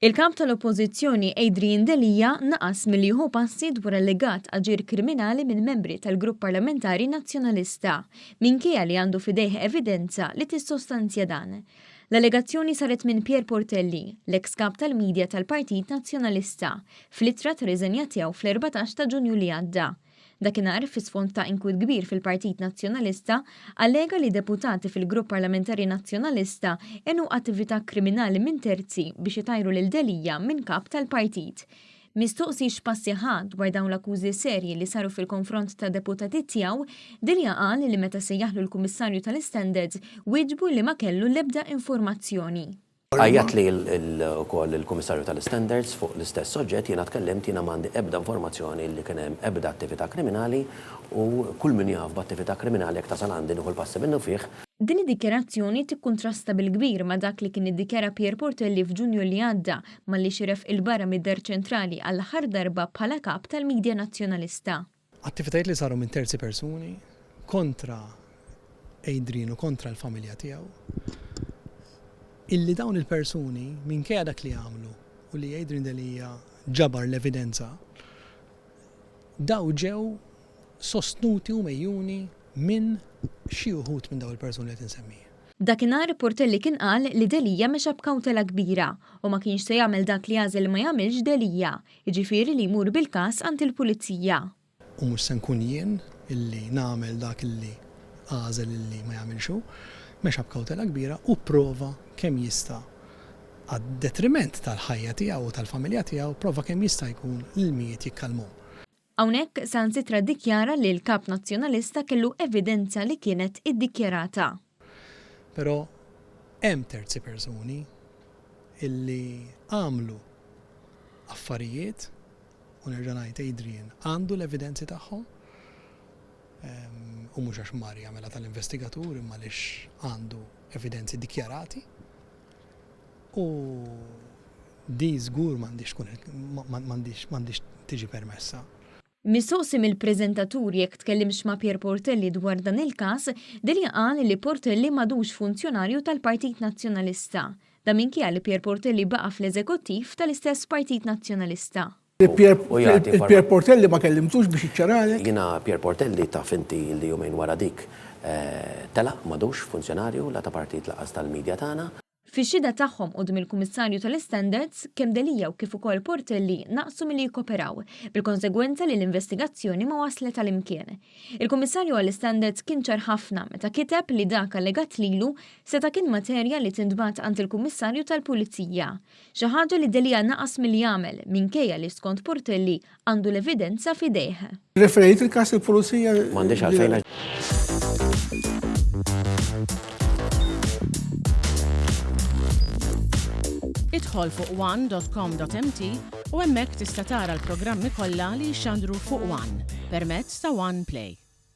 Il-Kap tal-Oppożizzjoni Adrian Delia naqas milli jieħu passi dwar allegat aġir kriminali minn membri tal-Grupp Parlamentari Nazzjonalista, minkejja li għandu f'idejh evidenza li tissostanzja dan. L-allegazzjoni saret minn Pierre Portelli, l-eks Kap tal-Media tal-Partit Nazzjonalista, fl-ittra ta' riżenja tiegħu fl-14 ta' Ġunju li għadda. Dakinhar, fi sfond ta' inkwiet kbir fil-Partit Nazzjonalista, allega li deputati fil-Grupp Parlamentari Nazzjonalista għenu attività kriminali minn terzi biex itajru lil Delia minn kap tal-partit. Mistoqsi x'passi ħa dwar dawn l-akkużi serji li saru fil-konfront ta' deputati tiegħu, Delia qal li meta sejjaħlu l-Kummissarju tal-Istandards wieġbu li ma kellu l-ebda informazzjoni. Għajjatli wkoll il-Kummissarju tal-Istandards fuq l-istess soġġett, jiena tkellimt, jiena m'għandi ebda informazzjoni li kien hemm ebda attività kriminali u kull min jaf b'attività kriminali jekk tasal għandi nieħu l-passi minnufih. Din id-dikjarazzjoni tikkuntrasta bil-kbir ma' dak li kien iddikjara Pierre Portelli f'Ġunju li għadda malli xiref 'il barra mid-Dar Ċentrali għall-aħħar darba bħala Kap tal-media Nazzjonalista. Attivitajiet li saru minn terzi persuni kontra Adrian u kontra l-familja tiegħu, illi dawn il-persuni minkejja dak li għamlu u li Adrian Delia ġabar l-evidenza, daw ġew sostnuti u megħjuni minn xi uħud minn dawn il-persuni li qed insemmi. Dakinhar Portelli kien qal li Delia mexa b'kawtela kbira u ma kienx se jagħmel dak li għażel li ma jagħmilx Delia, jiġifieri li jmur bil-każ għand il-Pulizija. U mhux se nkun jien illi nagħmel dak illi għażel illi ma jagħmilx hu. Mexa b'kawtela kbira u pprova kemm jista' għad-detriment tal-ħajja tiegħu u tal-familja tiegħu, prova kemm jista' jkun l-ilmijiet jikkalmuh. Hawnhekk saħansitra ddikjara li l-Kap Nazzjonalista kellu evidenza li kienet iddikjarata. Però hemm terzi persuni illi għamlu affarijiet, u nerġa' ngħid Adrian għandu l-evidenzi tagħhom, u mhux għax mar jagħmilha tal-investigatur imma għaliex għandu evidenzi dikjarati. U di żgur m'għandhiex tkun m'għandhiex m'għandhiex tiġi permessa. Mistoqsi mill-preżentatur jekk tkellimx ma' Pierre Portelli dwar dan il-każ, Delia qal li Portelli m'għadux funzjonarju tal-Partit Nazzjonalista. Dan minkejja li Pierre Portelli baqa' fl-eżekuttiv tal-istess Partit Nazzjonalista. Il-Pierre Portelli ma kellimtux biex jiċċaralek? Jiena Pierre Portelli taf inti li jumejn wara dik telaq m'għadux funzjonarju la ta' partit lanqas tal-media tagħna. Fix-xhieda tagħhom quddiem il-Kummissarju tal-Istandards, kemm Delia u kif ukoll Portelli naqsu milli jikkoperaw, bil-konsegwenza li l-investigazzjoni ma waslet għal imkien. Il-Kummissarju għall-Istandards kien ċar ħafna meta kiteb li dak allegat lilu seta' kien materja li tintbagħat għand il-Kummissarju tal-Pulizija. Xi ħaġa li Delia naqas milli jagħmel minkejja li skont Portelli għandu l-evidenza f'idejh. Referejt il-każ lill-pulizija? M'għandix għalfejn għax. Idħol fuq one.com.mt u hemmhekk tista' tara l-programmi kollha li jixxandru fuq One permezz ta' One Play.